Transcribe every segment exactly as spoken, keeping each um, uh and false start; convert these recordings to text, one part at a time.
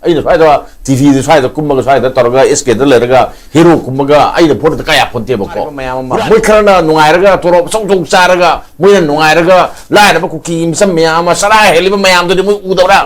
ꯑꯩꯅ ꯁ꯭ꯋꯥꯏꯗ ꯇꯤꯚꯤꯗ ꯁ꯭ꯋꯥꯏꯗ ꯀꯨꯝꯃꯒ, ꯁ꯭ꯋꯥꯏꯗ ꯇꯧꯔꯒ, ꯑꯦꯁ ꯀꯦꯗ ꯂꯩꯔꯒ ꯍꯦꯔꯣ ꯀꯨꯝꯃꯒ ꯑꯩꯅ ꯚꯣꯠꯇ ꯀꯌꯥ ꯐꯣꯟꯇꯦꯕꯀꯣ꯫ ꯃꯌꯥꯝ ꯑꯃ꯫ ꯃꯣꯏ ꯈꯔꯅ ꯅꯨꯡꯉꯥꯏꯔꯒ ꯇꯣꯂꯣꯞ ꯑꯆꯧ ꯑꯆꯧ ꯆꯥꯔꯒ, ꯃꯣꯏꯅ ꯅꯨꯡꯉꯥꯏꯔꯒ ꯂꯥꯏꯔꯕ ꯀꯨꯀꯤ ꯃꯤꯆꯝ ꯃꯌꯥꯝ ꯑꯃ ꯆꯔꯥ ꯍꯦꯜꯂꯤꯕ ꯃꯌꯥꯝꯗꯨꯗꯤ ꯃꯣꯏ ꯎꯗꯕ꯭ꯔꯥ?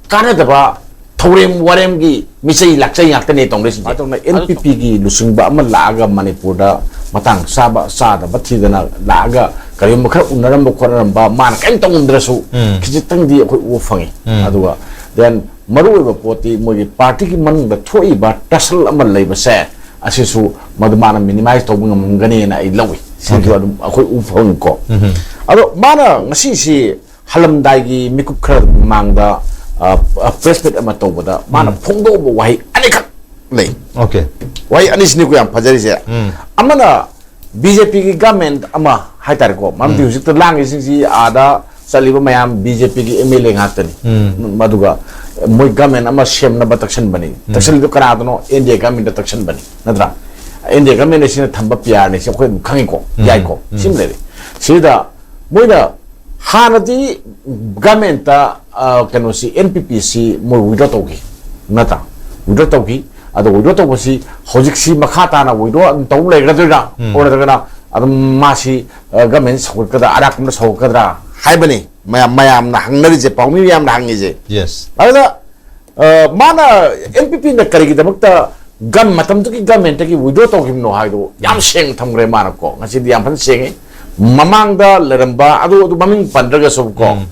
ꯀꯥꯟꯅꯗꯕ ꯊꯧꯔꯦꯝ ꯋꯥꯔꯦꯝꯒꯤ ꯃꯤꯆꯩ ꯂꯥꯛꯆꯩ ꯉꯥꯛꯇꯅꯦ ꯇꯧꯅꯔꯤꯁꯤꯡꯁꯦ꯫ ꯑꯗꯨꯅ ꯑꯦꯟ ꯄꯤ ꯄꯤꯒꯤ ꯂꯨꯆꯤꯡꯕ ꯑꯃ ꯂꯥꯛꯑꯒ ꯃꯅꯤꯄꯨꯔꯗ ꯃꯇꯥꯡ ꯆꯥꯕ ꯆꯥꯗꯕ ꯊꯤꯗꯅ ꯂꯥꯛꯑꯒ ꯀꯔꯤꯒꯨꯝꯕ ꯈꯔ ꯎꯅꯔꯝꯕ ꯈꯣꯠꯅꯔꯝꯕ, ꯃꯥꯅ ꯀꯔꯤꯝ ꯇꯧꯉꯝꯗ꯭ꯔꯁꯨ ꯎꯝ꯫ ꯈꯖꯤꯛꯇꯪꯗꯤ ꯑꯩꯈꯣꯏ ꯎꯕ ꯐꯪꯉꯤ꯫ ꯎꯝ꯫ ꯑꯗꯨꯒ then ꯃꯔꯨꯑꯣꯏꯕ ꯄꯣꯠꯇꯤ ꯃꯣꯏꯒꯤ ꯄꯥꯔꯇꯤꯒꯤ ꯃꯅꯨꯡꯗ ꯊꯣꯛꯏꯕ tussle ꯑꯃ ꯂꯩꯕꯁꯦ, ꯑꯁꯤꯁꯨ ꯃꯗꯨ ꯃꯥꯅ minimize ꯇꯧꯕ ꯉꯝꯒꯅꯤꯅ ꯑꯩ ꯂꯧꯏ꯫ ꯁꯤꯁꯨ Okay꯫ ꯑꯗꯨꯝ ꯑꯩꯈꯣꯏ ꯎꯕ ꯐꯪꯉꯤꯀꯣ꯫ ꯎꯝ꯫ ꯑꯗꯣ ꯃꯥꯅ ꯉꯁꯤꯁꯤ ꯍꯜꯂꯝꯗꯥꯏꯒꯤ ꯃꯤꯀꯨꯞ ꯈꯔ ꯃꯃꯥꯡꯗ, ꯑ, ꯑ, press meet ꯑꯃ ꯇꯧꯕꯗ ꯃꯥꯅ ꯎꯝ꯫ ꯐꯣꯡꯗꯣꯛꯑꯕ ꯋꯥꯍꯩ ꯑꯅꯤꯈꯛ ꯂꯩ꯫ Okay꯫ ꯋꯥꯍꯩ ꯑꯅꯤꯁꯤꯅꯤꯀꯣ ꯌꯥꯝ ꯐꯖꯔꯤꯁꯦ꯫ ꯎꯝ꯫ ꯑꯃꯅ ꯕꯤ ꯖꯦ ꯄꯤꯒꯤ government ꯑꯃ ꯍꯥꯏꯇꯥꯔꯦꯀꯣ, ꯃꯔꯝꯗꯤ ꯎꯝ꯫ ꯍꯧꯖꯤꯛꯇ ꯂꯥꯡꯉꯤꯁꯤꯡꯁꯤ ꯑꯥꯗ ꯆꯠꯂꯤꯕ ꯃꯌꯥꯝ ꯕꯤ ꯖꯦ ꯄꯤꯒꯤ ꯑꯦꯝ ꯑꯦꯜ ꯑꯦ ꯉꯥꯛꯇꯅꯤ꯫ ꯎꯝ꯫ ꯃꯗꯨꯒ ꯃꯣꯏ government ꯑꯃ ꯁꯦꯝꯅꯕ ꯇꯛꯁꯟꯕꯅꯤ꯫ ꯎꯝ꯫ ꯇꯛꯁꯜꯂꯤꯗꯣ ꯀꯅꯥꯗꯅꯣ? ꯑꯦꯟ ꯗꯤ ꯑꯦ government ꯇꯛꯁꯟꯕꯅꯤ, ꯅꯠꯇ꯭ꯔꯥ? ꯑꯦꯟ ꯗꯤ ꯑꯦ government ꯑꯁꯤꯅ ꯊꯝꯕ ꯄꯤ ꯑꯥꯔꯅꯤ, ꯁꯤ ꯑꯩꯈꯣꯏ ꯑꯗꯨꯝ ꯈꯪꯉꯤꯀꯣ, ꯎꯝ꯫ ꯌꯥꯏꯀꯣ꯫ ꯎꯝ꯫ ꯁꯤꯃ ꯂꯩꯔꯦ꯫ ꯁꯤꯗ ꯃꯣꯏꯅ ꯍꯥꯟꯅꯗꯤ government, ꯑ, ꯀꯩꯅꯣꯁꯤ, ꯑꯦꯟ ꯄꯤ ꯄꯤ ꯁꯤ ꯃꯣꯏ withdraw ꯇꯧꯈꯤ, ꯅꯠꯇ꯭ꯔꯥ? Withdraw ꯇꯧꯈꯤ꯫ ꯑꯗꯣ withdraw ꯇꯧꯕꯁꯤ ꯍꯧꯖꯤꯛꯁꯤ ꯃꯈꯥ ꯇꯥꯅ withdraw ꯑꯗꯨꯝ ꯇꯧ ꯂꯩꯒꯗꯣꯏꯔꯥ? ꯎꯝ꯫ ꯑꯣꯔ ꯅꯠꯇ꯭ꯔꯒꯅ ꯑꯗꯨꯝ ꯃꯥꯁꯤ, ꯑ, government ꯁꯧꯒꯠꯀꯗ꯭ꯔꯥ, ꯑꯔꯥꯛꯄꯝꯗ ꯁꯧꯒꯠꯀꯗ꯭ꯔꯥ ꯍꯥꯏꯕꯅꯤ ꯃꯌꯥꯝ, ꯃꯌꯥꯝꯅ ꯍꯪꯅꯔꯤꯁꯦ, ꯄꯥꯎꯃꯤ ꯃꯌꯥꯝꯅ ꯍꯪꯉꯤꯁꯦ꯫ Yes꯫ ꯑꯗꯨꯗ ꯑ, ꯃꯥꯅ, ꯑꯦꯟ ꯄꯤ ꯄꯤꯅ ꯀꯔꯤꯒꯤꯗꯃꯛꯇ ꯒꯝ-, ꯃꯇꯝꯗꯨꯒꯤ government-ꯇꯒꯤ withdraw ꯇꯧꯈꯤꯕꯅꯣ ꯍꯥꯏꯗꯣ ꯌꯥꯝ ꯁꯦꯡꯅ ꯊꯝꯈ꯭ꯔꯦ ꯃꯥꯅꯀꯣ꯫ ꯉꯁꯤꯗꯤ ꯌꯥꯝ ꯐꯖꯅ ꯁꯦꯡꯉꯤ꯫ ꯃꯃꯥꯡꯗ ꯂꯩꯔꯝꯕ ꯑꯗꯨ, ꯑꯗꯨ ꯃꯃꯤꯡ ꯄꯟꯗ꯭ꯔꯒꯁꯨꯀꯣ, ꯎꯝ꯫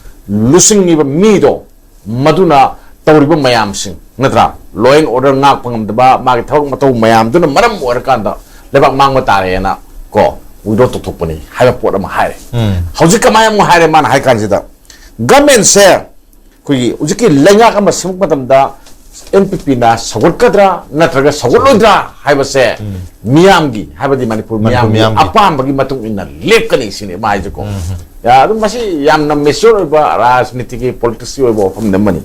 ꯂꯨꯆꯤꯡꯉꯤꯕ ꯃꯤꯗꯣ, ꯃꯗꯨꯅ ꯇꯧꯔꯤꯕ ꯃꯌꯥꯝꯁꯤꯡ, ꯅꯠꯇ꯭ꯔꯥ? Law and order ꯉꯥꯛꯄ ꯉꯝꯗꯕ, ꯃꯥꯒꯤ ꯊꯕꯛ ꯃꯇꯧ ꯃꯌꯥꯝꯗꯨꯅ ꯃꯔꯝ ꯑꯣꯏꯔꯀꯥꯟꯗ ꯂꯩꯕꯥꯛ ꯃꯥꯡꯕ ꯇꯥꯔꯦꯅ ꯀꯣ, withdraw ꯇꯧꯊꯣꯛꯄꯅꯤ ꯍꯥꯏꯕ ꯄꯣꯠ ꯑꯃ ꯍꯥꯏꯔꯦ꯫ ꯎꯝ꯫ ꯍꯧꯖꯤꯛ ꯀꯃꯥꯏꯅ ꯑꯃꯨꯛ ꯍꯥꯏꯔꯦ ꯃꯥꯅ ꯍꯥꯏ ꯀꯥꯟꯁꯤꯗ? Government-ꯁꯦ ꯑꯩꯈꯣꯏꯒꯤ ꯍꯧꯖꯤꯛꯀꯤ ꯂꯩꯉꯥꯛ ꯑꯃ ꯁꯦꯝꯃꯛꯄ ꯃꯇꯝꯗ ꯑꯦꯟ ꯄꯤ ꯄꯤꯅ ꯁꯧꯒꯠꯀꯗ꯭ꯔꯥ ꯅꯠꯇ꯭ꯔꯒ ꯁꯧꯒꯠꯂꯣꯏꯗ꯭ꯔꯥ ꯍꯥꯏꯕꯁꯦ ꯎꯝ꯫ ꯃꯤꯌꯥꯝꯒꯤ, ꯍꯥꯏꯕꯗꯤ ꯃꯅꯤꯄꯨꯔ ꯃꯅꯤꯄꯨꯔ ꯃꯤꯌꯥꯝꯒꯤ ꯃꯤꯌꯥꯝꯒꯤ꯫ ꯑꯄꯥꯝꯕꯒꯤ ꯃꯇꯨꯡ ꯏꯟꯅ ꯂꯦꯞꯀꯅꯤ ꯁꯤꯅꯤ ꯃꯥ ꯍꯥꯏꯁꯦꯀꯣ꯫ ꯎꯝ꯫ ꯌꯥ, ꯑꯗꯨꯝ ꯃꯁꯤ ꯌꯥꯝꯅ mature ꯑꯣꯏꯕ ꯔꯥꯖꯅꯤꯇꯤꯒꯤ, politics-ꯀꯤ ꯑꯣꯏꯕ ꯋꯥꯐꯝ ꯑꯃꯅꯤ꯫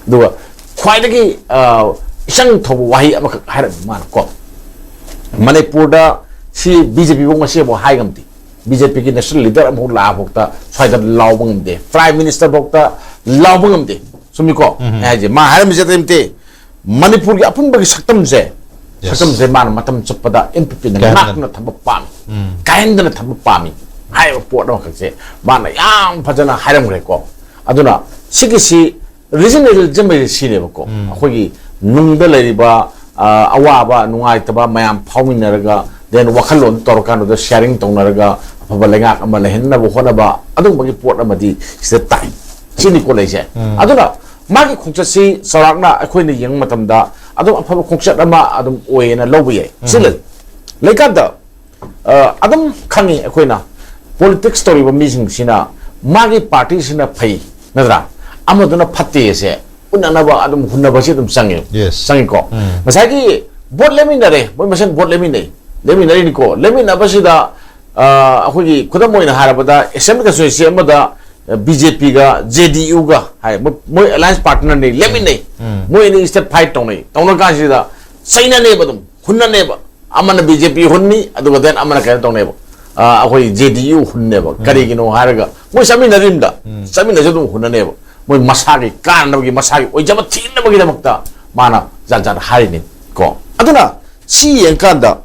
ꯑꯗꯨꯒ ꯈ꯭ꯋꯥꯏꯗꯒꯤ, ꯑ, ꯏꯆꯪ ꯊꯧꯕ ꯋꯥꯍꯩ ꯑꯃꯈꯛ ꯍꯥꯏꯔꯝꯃꯤ ꯃꯥꯅ ꯀꯣ, ꯃꯅꯤꯄꯨꯔꯗ ꯁꯤ ꯕꯤ ꯖꯦ ꯄꯤ ꯐꯥꯎ ꯉꯁꯤ ꯑꯃꯨꯛ ꯍꯥꯏ ꯉꯝꯗꯦ꯫ ꯕꯤ ꯖꯦ ꯄꯤꯒꯤ national leader ꯑꯃꯐꯥꯎ ꯂꯥꯛꯑꯐꯥꯎꯗ ꯁ꯭ꯋꯥꯏꯗ ꯂꯥꯎꯕ ꯉꯝꯗꯦ, Prime Minister ꯐꯥꯎꯗ ꯂꯥꯎꯕ ꯉꯝꯗꯦ꯫ ꯆꯨꯝꯃꯤꯀꯣ? ꯎꯝ꯫ ꯑꯩ ꯍꯥꯏꯁꯦ, ꯃꯥ ꯍꯥꯏꯔꯝꯃꯤꯁꯦ ꯑꯇꯩ ꯅꯠꯇꯦ꯫ ꯃꯅꯤꯄꯨꯔꯒꯤ ꯑꯄꯨꯟꯕꯒꯤ ꯁꯛꯇꯝꯁꯦ, Yes. ꯁꯛꯇꯝꯁꯦ ꯃꯥꯅ ꯃꯇꯝ ꯆꯨꯞꯄꯗ ꯑꯦꯝ ꯄꯤ ꯄꯤꯅ ꯀꯥꯏꯍꯟꯗꯅ. ꯉꯥꯛꯇꯨꯅ ꯊꯝꯕ ꯄꯥꯝꯃꯤ, ꯎꯝ. ꯀꯥꯏꯍꯟꯗꯅ ꯊꯝꯕ ꯄꯥꯝꯃꯤ ꯍꯥꯏꯕ ꯄꯣꯠ ꯑꯃꯈꯛꯁꯦ ꯃꯥꯅ ꯌꯥꯝ ꯐꯖꯅ ꯍꯥꯏꯔꯝꯈ꯭ꯔꯦꯀꯣ꯫ ꯑꯗꯨꯅ ꯁꯤꯒꯤꯁꯤ ꯔꯤꯖꯅꯦꯕꯜ ꯁꯤꯅꯦꯕꯀꯣ, ꯎꯝ. ꯑꯩꯈꯣꯏꯒꯤ ꯅꯨꯡꯗ ꯂꯩꯔꯤꯕ, ꯑ, ꯑꯋꯥꯕ ꯅꯨꯡꯉꯥꯏꯇꯕ ꯃꯌꯥꯝ ꯐꯥꯎꯃꯤꯟꯅꯔꯒ, then ꯋꯥꯈꯜꯂꯣꯟ ꯇꯧꯔꯀꯥꯟꯗꯨꯗ ꯁꯤꯌꯥꯔꯤꯡ ꯇꯧꯅꯔꯒ ꯑꯐꯕ ꯂꯩꯉꯥꯛ ꯑꯃ ꯂꯩꯍꯟꯅꯕ ꯍꯣꯠꯅꯕ, ꯑꯗꯨꯒꯨꯝꯕꯒꯤ ꯄꯣꯠ ꯑꯃꯗꯤ ꯁꯤꯗ ꯇꯥꯏ꯫ ꯁꯤꯅꯤꯀꯣ ꯂꯩꯁꯦ꯫ ꯎꯝ. ꯑꯗꯨꯅ ꯃꯥꯒꯤ ꯈꯣꯡꯆꯠꯁꯤ ꯆꯥꯎꯔꯥꯛꯅ ꯑꯩꯈꯣꯏꯅ ꯌꯦꯡꯕ ꯃꯇꯝꯗ ꯑꯗꯨꯝ ꯑꯐꯕ ꯈꯣꯡꯆꯠ ꯑꯃ ꯑꯗꯨꯝ ꯑꯣꯏꯌꯦꯅ ꯂꯧꯕ ꯌꯥꯏ꯫ ꯁꯤ ꯎꯝ. ꯂꯩ, ꯂꯩꯀꯥꯟꯗ, ꯑ, ꯑꯗꯨꯝ ꯈꯪꯉꯤ ꯑꯩꯈꯣꯏꯅ, ꯄꯣꯂꯤꯇꯤꯛꯁ ꯇꯧꯔꯤꯕ ꯃꯤꯁꯤꯡꯁꯤꯅ ꯃꯥꯒꯤ ꯄꯥꯔꯇꯤꯁꯤꯅ ꯐꯩ, ꯅꯠꯇ꯭ꯔꯥ, ꯑꯃꯗꯨꯅ ꯐꯠꯇꯦꯁꯦ ꯎꯠꯅꯅꯕ ꯑꯗꯨꯝ ꯍꯨꯟꯅꯕꯁꯤ ꯑꯗꯨꯝ ꯆꯪꯉꯦ꯫ Yes. ꯆꯪꯉꯤꯀꯣ꯫ ꯎꯝ. ꯉꯁꯥꯏꯒꯤ ꯚꯣꯠ ꯂꯦꯞꯃꯤꯟꯅꯔꯦ, ꯃꯣꯏ ꯃꯁꯦꯟ ꯚꯣꯠ ꯂꯦꯞꯃꯤꯟꯅꯩ, ꯂꯦꯞꯃꯤꯟꯅꯔꯤꯅꯤꯀꯣ꯫ ꯂꯦꯞꯃꯤꯟꯅꯕꯁꯤꯗ, ꯑ, ꯑꯩꯈꯣꯏꯒꯤ ꯈꯨꯗꯝ ꯑꯣꯏꯅ ꯍꯥꯏꯔꯕꯗ, ꯑꯦꯁꯦꯝꯕ꯭ꯂꯤ ꯀꯟꯁꯇꯤꯇ꯭ꯌꯨꯟꯁꯤ ꯑꯃꯗ, ꯑ, ꯕꯤ ꯖꯦ ꯄꯤꯒ ꯖꯦ ꯗꯤ ꯌꯨꯒ ꯍꯥꯏ, ꯃꯣꯏ, ꯃꯣꯏ ꯑꯦꯂꯥꯏꯟꯁ ꯄꯥꯔꯠꯅꯔꯅꯤ, ꯂꯦꯞꯃꯤꯟꯅꯩ꯫ ꯎꯝ. ꯃꯣꯏ ꯑꯅꯤ ꯁ꯭ꯇꯦꯠ ꯐꯥꯏꯠ ꯇꯧꯅꯩ꯫ ꯇꯧꯅ ꯀꯥꯟꯁꯤꯗ ꯆꯩꯅꯅꯦꯕ, ꯑꯗꯨꯝ ꯍꯨꯟꯅꯅꯦꯕ꯫ ꯑꯃꯅ ꯕꯤ ꯖꯦ ꯄꯤ ꯍꯨꯟꯅꯤ, ꯑꯗꯨꯒ then ꯑꯃꯅ ꯀꯩꯅꯣ ꯇꯧꯅꯦꯕ, ꯑ, ꯑꯩꯈꯣꯏ ꯖꯦ ꯗꯤ ꯌꯨ ꯍꯨꯟꯅꯦꯕ꯫ ꯀꯔꯤꯒꯤꯅꯣ ꯍꯥꯏꯔꯒ ꯃꯣꯏ ꯆꯠꯃꯤꯟꯅꯔꯤꯕꯗ, ꯎꯝ. ꯆꯠꯃꯤꯟꯅꯁꯨ ꯑꯗꯨꯝ ꯍꯨꯟꯅꯅꯦꯕ꯫ ꯃꯣꯏ ꯃꯁꯥꯒꯤ ꯀꯥꯟꯅꯕꯒꯤ, ꯃꯁꯥꯒꯤ ꯑꯣꯏꯖꯕ ꯊꯤꯅꯕꯒꯤꯗꯃꯛꯇ ꯃꯥꯅ ꯖꯥꯠ ꯖꯥꯠ ꯍꯥꯏꯔꯤꯅꯤ ꯀꯣ꯫ ꯑꯗꯨꯅ ꯁꯤ ꯌꯦꯡꯀꯥꯟꯗ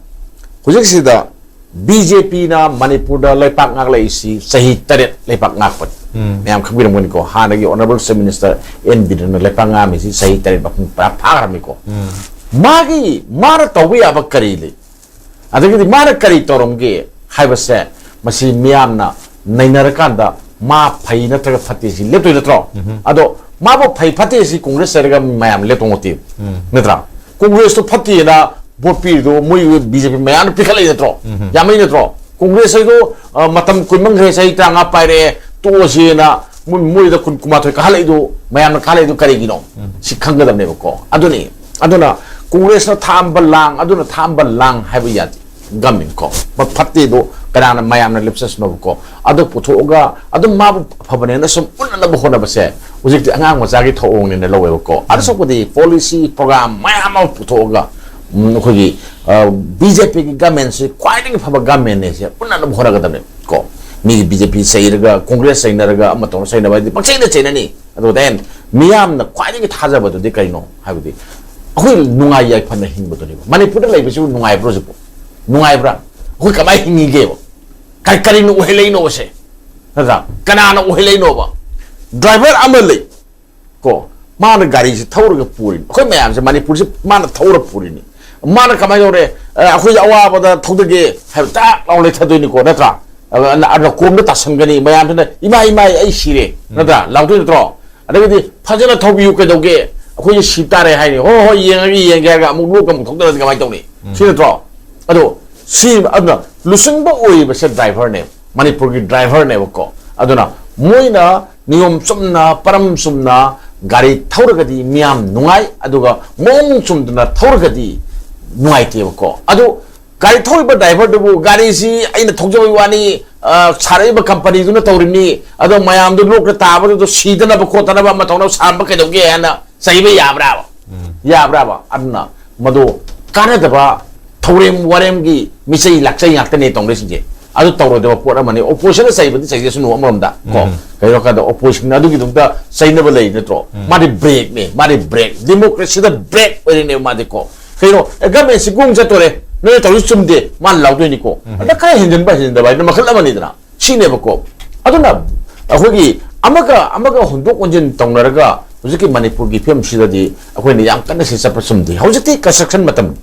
ꯍꯧꯖꯤꯛꯁꯤꯗ ꯕꯤ ꯖꯦ ꯄꯤꯅ ꯃꯅꯤꯄꯨꯔꯗ ꯂꯩꯄꯥꯛ ꯉꯥꯛꯂꯛꯏꯁꯤ ꯆꯍꯤ ꯇꯔꯦꯠ ꯂꯩꯄꯥꯛ ꯉꯥꯛꯄꯅꯤ꯫ ꯎꯝ. ꯃꯌꯥꯝ ꯈꯪꯕꯤꯔꯝꯒꯅꯤꯀꯣ, ꯍꯥꯟꯅꯒꯤ ꯑꯣꯅꯔꯦꯕꯜ ꯆꯤꯐ ꯃꯤꯅꯤꯁꯇꯔ ꯑꯦꯟ ꯕꯤꯔꯦꯟꯅ ꯂꯩꯄꯥꯛ ꯉꯥꯛꯑꯝꯃꯤꯁꯤ ꯆꯍꯤ ꯇꯔꯦꯠ ꯃꯄꯨꯡ ꯐꯥ-, ꯐꯥꯈ꯭ꯔꯕꯅꯤꯀꯣ꯫ ꯎꯝ. ꯃꯥꯒꯤ, ꯃꯥꯅ ꯇꯧꯕ ꯌꯥꯕ ꯀꯔꯤ ꯂꯩ? ꯑꯗꯒꯤꯗꯤ ꯃꯥꯅ ꯀꯔꯤ ꯇꯧꯔꯝꯒꯦ ꯍꯥꯏꯕꯁꯦ, ꯃꯁꯤ ꯃꯤꯌꯥꯝꯅ ꯅꯩꯅꯔꯀꯥꯟꯗ ꯃꯥ ꯐꯩ ꯅꯠꯇ꯭ꯔꯒ ꯐꯠꯇꯦ ꯁꯤ ꯂꯦꯞꯇꯣꯏ ꯅꯠꯇ꯭ꯔꯣ? ꯎꯝ. ꯑꯗꯣ ꯃꯥꯕꯨ ꯐꯩ ꯐꯠꯇꯦ ꯁꯤ ꯀꯣꯡꯒ꯭ꯔꯦꯁ ꯂꯩꯔꯒ ꯃꯌꯥꯝ ꯂꯦꯞꯇꯧ ꯅꯠꯇꯦ, ꯎꯝ. ꯅꯠꯇ꯭ꯔꯥ? ꯀꯣꯡꯒ꯭ꯔꯦꯁꯇꯣ ꯐꯠꯇꯦꯅ ꯚꯣꯠ ꯄꯤꯔꯤꯗꯣ ꯃꯣꯏ ꯕꯤ ꯖꯦ ꯄꯤ ꯃꯌꯥꯝꯅ ꯄꯤꯈꯠꯂꯛꯏ ꯅꯠꯇ꯭ꯔꯣ? ꯎꯝ. ꯌꯥꯝꯃꯛꯏ ꯅꯠꯇ꯭ꯔꯣ? ꯀꯣꯡꯒ꯭ꯔꯦꯁ ꯍꯥꯏꯗꯣ, ꯑ, ꯃꯇꯝ ꯀꯨꯏꯃꯟꯈ꯭ꯔꯦ, ꯆꯍꯤ ꯇꯔꯥꯃꯉꯥ ꯄꯥꯏꯔꯛꯑꯦ, ꯇꯣꯛꯑꯁꯦꯅ ꯃꯣꯏ, ꯃꯣꯏꯗ ꯀꯨꯟ, ꯀꯨꯟꯃꯥꯊꯣꯏ ꯀꯥꯍꯜꯂꯛꯏꯗꯣ, ꯃꯌꯥꯝꯅ ꯀꯥꯍꯜꯂꯛꯏꯗꯣ ꯀꯔꯤꯒꯤꯅꯣ? ꯎꯝ. ꯁꯤ ꯈꯪꯒꯗꯕꯅꯦꯕꯀꯣ꯫ ꯑꯗꯨꯅꯤ, ꯑꯗꯨꯅ ꯀꯣꯡꯒ꯭ꯔꯦꯁꯅ ꯊꯥꯛꯑꯝꯕ ꯂꯥꯡ, ꯑꯗꯨꯅ ꯊꯥꯛꯑꯝꯕ ꯂꯥꯡ ꯍꯥꯏꯕ ꯌꯥꯗꯦ꯫ ꯒꯃꯦꯟ ꯀꯣ, ꯃ-, ꯐꯠꯇꯦꯗꯣ ꯀꯅꯥꯅ ꯃꯌꯥꯝꯅ ꯂꯦꯞꯆꯁꯅꯣꯕꯀꯣ꯫ ꯑꯗꯨ ꯄꯨꯊꯣꯛꯑꯒ ꯑꯗꯨꯝ ꯃꯥꯕꯨ ꯑꯐꯕꯅꯦꯅ ꯁꯨꯝ ꯎꯠꯅꯅꯕ ꯍꯣꯠꯅꯕꯁꯦ ꯍꯧꯖꯤꯛꯇꯤ ꯑꯉꯥꯡ ꯃꯆꯥꯒꯤ ꯊꯧꯑꯣꯡꯅꯦꯅ ꯂꯧꯋꯦꯕꯀꯣ꯫ ꯑꯗꯨ ꯁꯔꯨꯛꯄꯨꯗꯤ ꯄꯣꯂꯤꯁꯤ ꯄ꯭ꯔꯣꯒ꯭ꯔꯥꯝ ꯃꯌꯥꯝ ꯑꯃ ꯄꯨꯊꯣꯛꯑꯒ, ꯎꯝ, ꯑꯩꯈꯣꯏꯒꯤ, ꯑ, ꯕꯤ ꯖꯦ ꯄꯤꯒꯤ ꯒꯃꯦꯟꯁꯤ ꯈ꯭ꯋꯥꯏꯗꯒꯤ ꯐꯕ ꯒꯃꯦꯟꯅꯦ ꯁꯦ ꯎꯠꯅꯅꯕ ꯍꯣꯠꯅꯒꯗꯕꯅꯦ ꯀꯣ꯫ ꯃꯤꯒꯤ ꯕꯤ ꯖꯦ ꯄꯤ ꯆꯩꯔꯒ, ꯀꯣꯡꯒ꯭ꯔꯦꯁ ꯆꯩꯅꯔꯒ, ꯑꯃ ꯇꯧꯔ ꯆꯩꯅꯕ ꯍꯥꯏꯗꯤ ꯄꯪꯆꯩꯗ ꯆꯩꯅꯅꯤ꯫ ꯑꯗꯨꯒ then ꯃꯤꯌꯥꯝꯅ ꯈ꯭ꯋꯥꯏꯗꯒꯤ ꯊꯥꯖꯕꯗꯨꯗꯤ ꯀꯩꯅꯣ ꯍꯥꯏꯕꯗꯤ ꯑꯩꯈꯣꯏ ꯅꯨꯡꯉꯥꯏ ꯌꯥꯏꯐꯅ ꯍꯤꯡꯕꯗꯨꯅꯦꯕ꯫ ꯃꯅꯤꯄꯨꯔꯗ ꯂꯩꯕꯁꯤꯕꯨ ꯅꯨꯡꯉꯥꯏꯕ꯭ꯔꯣ ꯍꯧꯖꯤꯛꯄꯨ? ꯅꯨꯡꯉꯥꯏꯕ꯭ꯔꯥ? ꯑꯩꯈꯣꯏ ꯀꯃꯥꯏꯅ ꯍꯤꯡꯉꯤꯒꯦꯕ? ꯀꯔꯤ, ꯀꯔꯤꯅ ꯑꯣꯏꯍꯜꯂꯛꯏꯅꯣꯕꯁꯦ? ꯅꯠꯇ꯭ꯔꯥ? ꯀꯅꯥꯅ ꯑꯣꯏꯍꯜꯂꯛꯏꯅꯣꯕ? ꯗ꯭ꯔꯥꯏꯚꯔ ꯑꯃ ꯂꯩ ꯀꯣ, ꯃꯥꯅ ꯒꯥꯔꯤꯁꯤ ꯊꯧꯔꯒ ꯄꯨꯔꯤꯅꯤ꯫ ꯑꯩꯈꯣꯏ ꯃꯌꯥꯝꯁꯦ ꯃꯅꯤꯄꯨꯔꯁꯤ ꯃꯥꯅ ꯊꯧꯔ ꯄꯨꯔꯤꯅꯤ꯫ ꯃꯥꯅ ꯀꯃꯥꯏꯅ ꯇꯧꯔꯦ? ꯑ, ꯑꯩꯈꯣꯏꯁꯦ ꯑꯋꯥꯕꯗ ꯊꯧꯗꯒꯦ ꯍꯥꯏꯕ ꯇꯥꯛ ꯂꯥꯎ ꯂꯩꯊꯗꯣꯏꯅꯤꯀꯣ, ꯅꯠꯇ꯭ꯔꯥ? ꯑꯗ, ꯑꯗ ꯀꯣꯝꯗ ꯇꯥꯁꯟꯒꯅꯤ, ꯃꯌꯥꯝꯁꯤꯅ "ꯏꯃꯥ, ꯏꯃꯥ, ꯑꯩ ꯁꯤꯔꯦ", ꯅꯠꯇ꯭ꯔꯥ? ꯂꯥꯎꯗꯣꯏ ꯅꯠꯇ꯭ꯔꯣ? ꯑꯗꯒꯤꯗꯤ "ꯐꯖꯅ ꯊꯧꯕꯤꯌꯨ, ꯀꯩꯗꯧꯒꯦ, ꯑꯩꯈꯣꯏꯁꯦ ꯁꯤ ꯇꯥꯔꯦ" ꯍꯥꯏꯅꯤ꯫ "ꯍꯣꯏ, ꯍꯣꯏ, ꯌꯦꯡꯉꯒꯦ, ꯌꯦꯡꯒꯦ" ꯍꯥꯏꯔꯒ ꯑꯃꯨꯛ ꯂꯣꯛꯀ ꯑꯃꯨꯛ ꯊꯣꯛꯇꯅꯗꯤ ꯀꯃꯥꯏꯅ ꯇꯧꯅꯤ? ꯁꯤ ꯅꯠꯇ꯭ꯔꯣ? ꯑꯗꯣ ꯁꯤ, ꯑꯗꯨꯅ ꯂꯨꯆꯤꯡꯕ ꯑꯣꯏꯔꯤꯕꯁꯦ ꯗ꯭ꯔꯥꯏꯚꯔꯅꯦꯕ, ꯃꯅꯤꯄꯨꯔꯒꯤ ꯗ꯭ꯔꯥꯏꯚꯔꯅꯦꯕꯀꯣ꯫ ꯑꯗꯨꯅ ꯃꯣꯏꯅ ꯅꯤꯌꯣꯝ ꯆꯨꯝꯅ, ꯄꯔꯝ ꯆꯨꯝꯅ ꯒꯥꯔꯤ ꯊꯧꯔꯒꯗꯤ ꯃꯤꯌꯥꯝ ꯅꯨꯡꯉꯥꯏ, ꯑꯗꯨꯒ ꯃꯑꯣꯡ ꯆꯨꯝꯗꯅ ꯊꯧꯔꯒꯗꯤ ꯅꯨꯡꯉꯥꯏꯇꯦꯕꯀꯣ꯫ ꯑꯗꯨ ꯒꯥꯔꯤ ꯊꯧꯔꯤꯕ ꯗ꯭ꯔꯥꯏꯚꯔꯗꯨꯕꯨ "ꯒꯥꯔꯤꯁꯤ ꯑꯩꯅ ꯊꯧꯖꯕꯒꯤ ꯋꯥꯅꯤ, ꯑ, ꯁꯥꯔꯛꯏꯕ ꯀꯝꯄꯅꯤꯗꯨꯅ ꯇꯧꯔꯤꯕꯅꯤ, ꯑꯗꯣ ꯃꯌꯥꯝꯗꯨ ꯂꯣꯛꯇ ꯇꯥꯕꯗꯨꯗ ꯁꯤꯗꯅꯕ ꯈꯣꯠꯇꯅꯕ ꯑꯃ ꯇꯧꯅꯕ ꯁꯥꯔꯝꯕ ꯀꯩꯗꯧꯒꯦ?" ꯍꯥꯏꯅ ꯆꯩꯕ ꯌꯥꯕ꯭ꯔꯥꯕ? ꯌꯥꯕ꯭ꯔꯥꯕ? ꯑꯗꯨꯅ ꯃꯗꯨ ꯀꯥꯟꯅꯗꯕ ꯊꯧꯔꯦꯝ ꯋꯥꯔꯦꯝꯒꯤ ꯃꯤꯆꯩ ꯂꯥꯛꯆꯩ ꯉꯥꯛꯇꯅꯦ ꯇꯧꯅꯔꯤꯁꯤꯡꯁꯦ꯫ ꯑꯗꯨ ꯇꯧꯔꯣꯏꯗꯕ ꯄꯣꯠ ꯑꯃꯅꯤ꯫ ꯑꯣꯄꯣꯖꯤꯁꯟꯅ ꯆꯩꯕꯗꯤ ꯆꯩꯖꯁꯅꯨ ꯑꯃꯔꯣꯝꯗ ꯀꯣ꯫ ꯎꯝ꯫ ꯀꯩꯅꯣ ꯍꯥꯏꯔꯀꯥꯟꯗ ꯑꯣꯄꯣꯖꯤꯁꯟ ꯑꯗꯨꯒꯤꯗꯃꯛꯇ ꯆꯩꯅꯕ ꯂꯩ ꯅꯠꯇ꯭ꯔꯣ? ꯎꯝ꯫ ꯃꯥꯗꯤ ꯕ꯭ꯔꯦꯛꯅꯦ, ꯃꯥꯗꯤ ꯕ꯭ꯔꯦꯛ, ꯗꯦꯃꯣꯀ꯭ꯔꯦꯁꯤꯗ ꯕ꯭ꯔꯦꯛ ꯑꯣꯏꯔꯤꯅꯦꯕ ꯃꯥꯗꯤ ꯀꯣ꯫ ꯀꯩꯅꯣ, "ꯑꯦ, ꯒꯃꯦꯟꯁꯤ ꯒꯣꯡ ꯆꯠꯇꯣꯔꯦ, ꯅꯣꯏꯅ ꯇꯧꯔꯤꯁꯤ ꯆꯨꯝꯗꯦ", ꯃꯥꯅ ꯂꯥꯎꯗꯣꯏꯅꯤꯀꯣ꯫ ꯎꯝ꯫ ꯑꯗ ꯈꯔ ꯍꯦꯟꯖꯤꯟꯕ ꯍꯦꯟꯖꯤꯟꯗꯕ ꯍꯥꯏꯗꯅ ꯃꯈꯜ ꯑꯃꯅꯤꯗꯅ꯫ ꯁꯤꯅꯦꯕꯀꯣ꯫ ꯑꯗꯨꯅ ꯑꯩꯈꯣꯏꯒꯤ ꯑꯃꯒ ꯑꯃꯒ ꯍꯣꯟꯗꯣꯛ ꯍꯣꯟꯖꯤꯟ ꯇꯧꯅꯔꯒ ꯍꯧꯖꯤꯛꯀꯤ ꯃꯅꯤꯄꯨꯔꯒꯤ ꯐꯤꯕꯝꯁꯤꯗꯗꯤ ꯑꯩꯈꯣꯏꯅ ꯌꯥꯝ ꯀꯟꯅ ꯁꯤ ꯆꯠꯄ ꯆꯨꯝꯗꯦ꯫ ꯍꯧꯖꯤꯛꯇꯤ ꯀꯟꯁꯇ꯭ꯔꯛꯁꯟ ꯃꯇꯝ꯫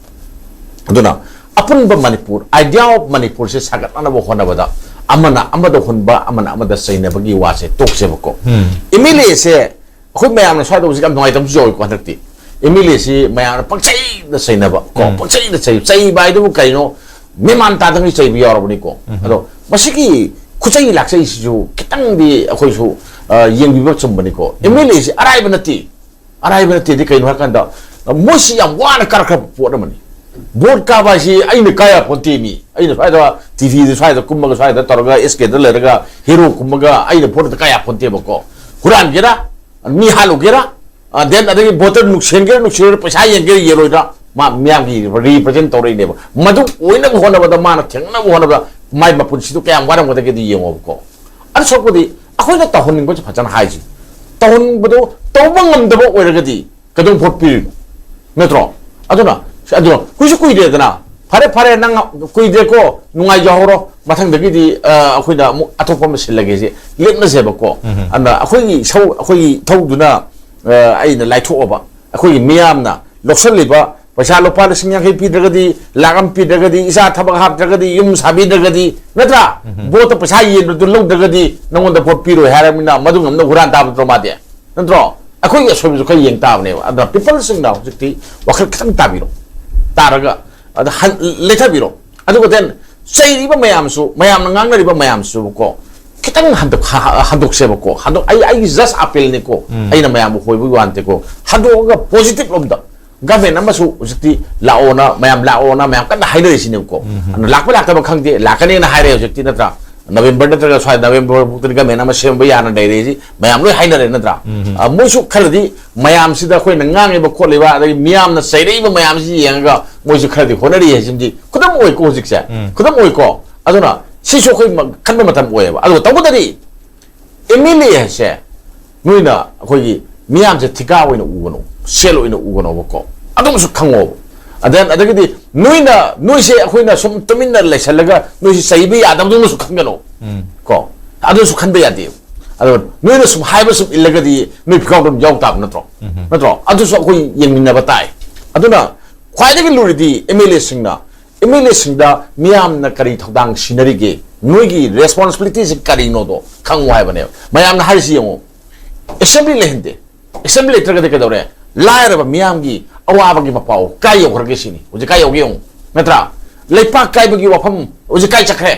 ꯑꯗꯨꯅ ꯑꯄꯨꯟꯕ ꯃꯅꯤꯄꯨꯔ, ꯑꯥꯏꯗꯤꯌꯥ ꯑꯣꯐ ꯃꯅꯤꯄꯨꯔꯁꯦ ꯁꯥꯒꯠꯅꯅꯕ ꯍꯣꯠꯅꯕꯗ ꯑꯃꯅ ꯑꯃꯗ ꯍꯨꯟꯕ, ꯑꯃꯅ ꯑꯃꯗ ꯆꯩꯅꯕꯒꯤ ꯋꯥꯁꯦ ꯇꯣꯛꯁꯦꯕꯀꯣ꯫ ꯎꯝ꯫ ꯑꯦꯝ ꯑꯦꯜ ꯑꯦꯁꯦ ꯑꯩꯈꯣꯏ ꯃꯌꯥꯝꯅ ꯁ꯭ꯋꯥꯏꯗ ꯍꯧꯖꯤꯛ ꯌꯥꯝ ꯅꯨꯡꯉꯥꯏꯇꯕꯁꯨ ꯌꯥꯎꯏꯀꯣ ꯍꯟꯗꯛꯇꯤ꯫ ꯑꯦꯝ ꯑꯦꯜ ꯑꯦꯁꯤ ꯃꯌꯥꯝꯅ ꯄꯪꯆꯩꯗ ꯆꯩꯅꯕ ꯀꯣ, ꯎꯝ꯫ ꯄꯪꯆꯩꯗ ꯆꯩ-, ꯆꯩꯕ ꯍꯥꯏꯗꯨꯕꯨ ꯀꯩꯅꯣ? ꯃꯦꯃꯥꯟ ꯇꯥꯗꯉꯩ ꯆꯩꯕ ꯌꯥꯎꯔꯕꯅꯤꯀꯣ꯫ ꯎꯝ꯫ ꯑꯗꯣ ꯃꯁꯤꯒꯤ ꯈꯨꯆꯩ ꯂꯥꯛꯆꯩꯁꯤꯁꯨ ꯈꯤꯇꯪꯗꯤ ꯑꯩꯈꯣꯏꯁꯨ, ꯑ, ꯌꯦꯡꯕꯤꯕ ꯆꯨꯝꯕꯅꯤꯀꯣ꯫ ꯎꯝ꯫ ꯑꯦꯝ ꯑꯦꯜ ꯑꯦꯁꯤ ꯑꯔꯥꯏꯕ ꯅꯠꯇꯦ꯫ ꯑꯔꯥꯏꯕ ꯅꯠꯇꯦꯗꯤ ꯀꯩꯅꯣ ꯍꯥꯏꯀꯥꯟꯗ, ꯑ, ꯃꯣꯏꯁꯤ ꯌꯥꯝ ꯋꯥꯅ ꯀꯥꯔꯛꯈ꯭ꯔꯕ ꯄꯣꯠ ꯑꯃꯅꯤ꯫ ꯚꯣꯠ ꯀꯥꯕ ꯍꯥꯏꯁꯤ ꯑꯩꯅ ꯀꯥ ꯌꯥꯄꯣꯟꯇꯦ ꯃꯤ꯫ ꯑꯩꯅ ꯁ꯭ꯋꯥꯏꯗ ꯇꯤ ꯚꯤꯗ ꯁ꯭ꯋꯥꯏꯗ ꯀꯨꯝꯃꯒ ꯁ꯭ꯋꯥꯏꯗ ꯇꯧꯔꯒ ꯑꯦꯁ ꯀꯦꯗ ꯂꯩꯔꯒ ꯍꯦꯔꯣ ꯀꯨꯝꯃꯒ ꯑꯩꯅ ꯚꯣꯠꯇ ꯀꯥ ꯌꯥꯄꯣꯟꯇꯦꯕꯀꯣ꯫ ꯍꯨꯔꯥꯟꯒꯦꯔꯥ, ꯃꯤ ꯍꯥꯠꯂꯨꯒꯦꯔꯥ, ꯑ, then ꯑꯗꯒꯤ ꯚꯣꯇꯔ ꯅꯨꯡꯁꯤꯍꯟꯒꯦꯔꯥ ꯅꯨꯡꯁꯤꯔꯣꯏꯔꯥ, ꯄꯩꯁꯥ ꯌꯦꯟꯒꯦꯔꯥ ꯌꯦꯜꯂꯣꯏꯔꯥ, ꯃꯥ ꯃꯤꯌꯥꯝꯒꯤ ꯔꯤꯄ꯭ꯔꯖꯦꯟ ꯇꯧꯔꯛꯏꯅꯦꯕ꯫ ꯃꯗꯨ ꯑꯣꯏꯅꯕ ꯍꯣꯠꯅꯕꯗ, ꯃꯥꯅ ꯊꯦꯡꯅꯅꯕ ꯍꯣꯠꯅꯕꯗ ꯃꯥꯏ ꯃꯄꯨꯟꯁꯤꯗꯣ ꯀꯌꯥꯝ ꯋꯥꯔꯝꯒꯗꯒꯦꯗꯤ ꯌꯦꯡꯉꯣꯕꯀꯣ꯫ ꯑꯗꯨ ꯁꯔꯨꯛꯄꯨꯗꯤ ꯑꯩꯈꯣꯏꯅ ꯇꯧꯍꯟꯅꯤꯡꯕꯁꯨ ꯐꯖꯅ ꯍꯥꯏꯁꯤ꯫ ꯇꯧꯍꯟꯕꯗꯣ ꯇꯧꯕ ꯉꯝꯗꯕ ꯑꯣꯏꯔꯒꯗꯤ ꯀꯩꯗꯧ ꯚꯣꯠ ꯄꯤꯔꯤꯅꯣ? ꯅꯠꯇ꯭ꯔꯣ? ꯑꯗꯨꯅ ꯑꯗꯨꯅ ꯀꯨꯏꯁꯨ ꯀꯨꯏꯗꯦꯗꯅ, ꯐꯔꯦ ꯐꯔꯦ, ꯅꯪ ꯀꯨꯏꯗ꯭ꯔꯦꯀꯣ, ꯅꯨꯡꯉꯥꯏꯖꯍꯧꯔꯣ, ꯃꯊꯪꯗꯒꯤꯗꯤ ꯑ, ꯑꯩꯈꯣꯏꯅ ꯑꯃꯨꯛ ꯑꯇꯣꯞꯄ ꯑꯃ ꯁꯤꯜꯂꯒꯦꯁꯦ ꯂꯦꯞꯅꯁꯦꯕꯀꯣ꯫ ꯑꯗ ꯑꯩꯈꯣꯏꯒꯤ ꯏꯁꯧ, ꯑꯩꯈꯣꯏꯒꯤ ꯏꯊꯧꯗꯨꯅ ꯑ, ꯑꯩꯅ ꯂꯥꯏꯊꯣꯛꯑꯕ, ꯑꯩꯈꯣꯏꯒꯤ ꯃꯤꯌꯥꯝꯅ ꯂꯧꯁꯤꯜꯂꯤꯕ ꯄꯩꯁꯥ ꯂꯨꯄꯥ ꯂꯤꯁꯤꯡ ꯌꯥꯡꯈꯩ ꯄꯤꯗ꯭ꯔꯒꯗꯤ, ꯂꯥꯛ ꯑꯃ ꯄꯤꯗ꯭ꯔꯒꯗꯤ, ꯏꯆꯥ ꯊꯕꯛ ꯍꯥꯞꯇ꯭ꯔꯒꯗꯤ, ꯌꯨꯝ ꯁꯥꯕꯤꯗ꯭ꯔꯒꯗꯤ, ꯅꯠꯇ꯭ꯔꯥ? ꯚꯣꯠꯇ ꯄꯩꯁꯥ ꯌꯦꯟꯕꯗꯨ ꯂꯧꯗ꯭ꯔꯒꯗꯤ ꯅꯪꯉꯣꯟꯗ ꯚꯣꯠ ꯄꯤꯔꯣꯏ ꯍꯥꯏꯔꯕꯅꯤꯅ ꯃꯗꯨ ꯉꯝꯅ ꯍꯨꯔꯥꯟ ꯇꯥꯕ ꯅꯠꯇ꯭ꯔꯣ ꯃꯥꯗꯤ? ꯅꯠꯇ꯭ꯔꯣ? ꯑꯩꯈꯣꯏꯒꯤ ꯑꯁꯣꯏꯕꯁꯨ ꯈꯔ ꯌꯦꯡ ꯇꯥꯕꯅꯦꯕ꯫ ꯑꯗꯨꯅ ꯄꯤꯄꯜꯁꯤꯡꯅ ꯍꯧꯖꯤꯛꯇꯤ ꯋꯥꯈꯜ ꯈꯤꯇꯪ ꯇꯥꯕꯤꯔꯣ, ꯇꯥꯔꯒ ꯑꯗ ꯍꯟ-, ꯂꯩꯊꯕꯤꯔꯣ꯫ ꯑꯗꯨꯒ then ꯆꯩꯔꯤꯕ ꯃꯌꯥꯝꯁꯨ, ꯃꯌꯥꯝꯅ ꯉꯥꯡꯅꯔꯤꯕ ꯃꯌꯥꯝꯁꯨꯀꯣ, ꯈꯤꯇꯪ ꯍꯟꯗꯣꯛ-, ꯍ-, ꯍꯟꯗꯣꯛꯁꯦꯕꯀꯣ꯫ ꯍꯟꯗꯣꯛ-, ꯑꯩ, ꯑꯩꯒꯤ just appeal ꯅꯤꯀꯣ, ꯑꯩꯅ ꯃꯌꯥꯝꯕꯨ ꯍꯣꯏꯕꯒꯤ ꯋꯥ ꯅꯠꯇꯦꯀꯣ꯫ ꯍꯟꯗꯣꯛꯑꯒ positive ꯂꯣꯝꯗ, government ꯑꯃꯁꯨ ꯍꯧꯖꯤꯛꯇꯤ ꯂꯥꯛꯑꯣꯅ, ꯃꯌꯥꯝ ꯂꯥꯛꯑꯣꯅ ꯃꯌꯥꯝ ꯀꯟꯅ ꯍꯥꯏꯅꯔꯤꯁꯤꯅꯦꯕꯀꯣ꯫ ꯑꯗꯨꯅ ꯂꯥꯛꯄ ꯂꯥꯛꯇꯕ ꯈꯪꯗꯦ, ꯂꯥꯛꯀꯅꯦꯅ ꯍꯥꯏꯔꯦ ꯍꯧꯖꯤꯛꯇꯤ, ꯅꯠꯇ꯭ꯔꯥ? ꯅꯕꯦꯝꯕꯔ ꯅꯠꯇ꯭ꯔꯒ ꯁ꯭ꯋꯥꯏ ꯅꯕꯦꯝꯕꯔ ꯐꯥꯎꯇꯗꯤ government ꯑꯃ ꯁꯦꯝꯕ ꯌꯥꯅ ꯂꯩꯔꯦꯁꯤ ꯃꯌꯥꯝ ꯂꯣꯏ ꯍꯥꯏꯅꯔꯦ, ꯅꯠꯇ꯭ꯔꯥ? ꯑ, ꯃꯣꯏꯁꯨ ꯈꯔꯗꯤ ꯃꯌꯥꯝꯁꯤꯗ ꯑꯩꯈꯣꯏꯅ ꯉꯥꯡꯉꯤꯕ ꯈꯣꯠꯂꯤꯕ, ꯑꯗꯒꯤ ꯃꯤꯌꯥꯝꯅ ꯆꯩꯔꯛꯏꯕ ꯃꯌꯥꯝꯁꯤ ꯌꯦꯡꯉꯒ ꯃꯣꯏꯁꯨ ꯈꯔꯗꯤ ꯍꯣꯠꯅꯔꯤ ꯍꯥꯏꯁꯤꯃꯗꯤ ꯈꯨꯗꯝ ꯑꯣꯏꯀꯣ ꯍꯧꯖꯤꯛꯁꯦ꯫ ꯈꯨꯗꯝ ꯑꯣꯏꯀꯣ꯫ ꯑꯗꯨꯅ ꯁꯤꯁꯨ ꯑꯩꯈꯣꯏ ꯃ-, ꯈꯟꯕ ꯃꯇꯝ ꯑꯣꯏꯌꯦꯕ꯫ ꯑꯗꯨꯒ ꯇꯧꯕꯇꯗꯤ MLA ꯍꯥꯏꯁꯦ ꯅꯣꯏꯅ ꯑꯩꯈꯣꯏꯒꯤ ꯃꯤꯌꯥꯝꯁꯦ ꯊꯤꯀꯥ ꯑꯣꯏꯅ ꯎꯒꯅꯨ, ꯁꯦꯜ ꯑꯣꯏꯅ ꯎꯒꯅꯣꯕꯀꯣ꯫ ꯑꯗꯨꯃꯁꯨ ꯈꯪꯉꯣꯕ꯫ And then ꯑꯗꯒꯤꯗꯤ ꯅꯣꯏꯅ, ꯅꯣꯏꯁꯦ ꯑꯩꯈꯣꯏꯅ ꯁꯨꯝ ꯇꯨꯃꯤꯟꯅ ꯂꯩꯁꯜꯂꯒ ꯅꯣꯏꯁꯦ ꯆꯩꯕ ꯌꯥꯗꯕꯗꯧꯅꯁꯨ ꯈꯟꯒꯅꯣ꯫ ꯀꯣ? ꯑꯗꯨꯁꯨ ꯈꯟꯕ ꯌꯥꯗꯦ꯫ ꯑꯗꯣ ꯅꯣꯏꯅ ꯁꯨꯝ ꯍꯥꯏꯕ ꯁꯨꯝ ꯏꯜꯂꯒꯗꯤ ꯅꯣꯏ ꯐꯤꯕꯝꯗꯣ ꯑꯗꯨꯝ ꯌꯥꯎ ꯇꯥꯕ ꯅꯠꯇ꯭ꯔꯣ? ꯅꯠꯇ꯭ꯔꯣ? ꯑꯗꯨꯁꯨ ꯑꯩꯈꯣꯏ ꯌꯦꯡꯃꯤꯟꯅꯕ ꯇꯥꯏ꯫ ꯑꯗꯨꯅ ꯈ꯭ꯋꯥꯏꯗꯒꯤ ꯂꯨꯔꯤꯗꯤ MLA ꯁꯤꯡꯅ, MLA ꯁꯤꯡꯗ ꯃꯤꯌꯥꯝꯅ ꯀꯔꯤ ꯊꯧꯗꯥꯡ ꯁꯤꯟꯅꯔꯤꯒꯦ, ꯅꯣꯏꯒꯤ responsibility ꯁꯤ ꯀꯔꯤꯅꯣꯗꯣ ꯈꯪꯉꯨ ꯍꯥꯏꯕꯅꯦꯕ꯫ ꯃꯌꯥꯝꯅ ꯍꯥꯏꯔꯤꯁꯤ ꯌꯦꯡꯉꯨ, assembly ꯂꯩꯍꯟꯗꯦ꯫ Assembly ꯂꯩꯇ꯭ꯔꯒꯗꯤ ꯀꯩꯗꯧꯔꯦ? ꯂꯥꯏꯔꯕ ꯃꯤꯌꯥꯝꯒꯤ ꯑꯋꯥꯕꯒꯤ ꯃꯄꯥꯎ ꯀꯥꯏ ꯌꯧꯈ꯭ꯔꯒꯦ ꯁꯤꯅꯤ꯫ ꯍꯧꯖꯤꯛ ꯀꯥꯏ ꯌꯧꯒꯦ ꯌꯦꯡꯉꯨ, ꯅꯠꯇ꯭ꯔꯥ? ꯂꯩꯄꯥꯛ ꯀꯥꯏꯕꯒꯤ ꯋꯥꯐꯝ ꯍꯧꯖꯤꯛ ꯀꯥꯏ ꯆꯠꯈ꯭ꯔꯦ,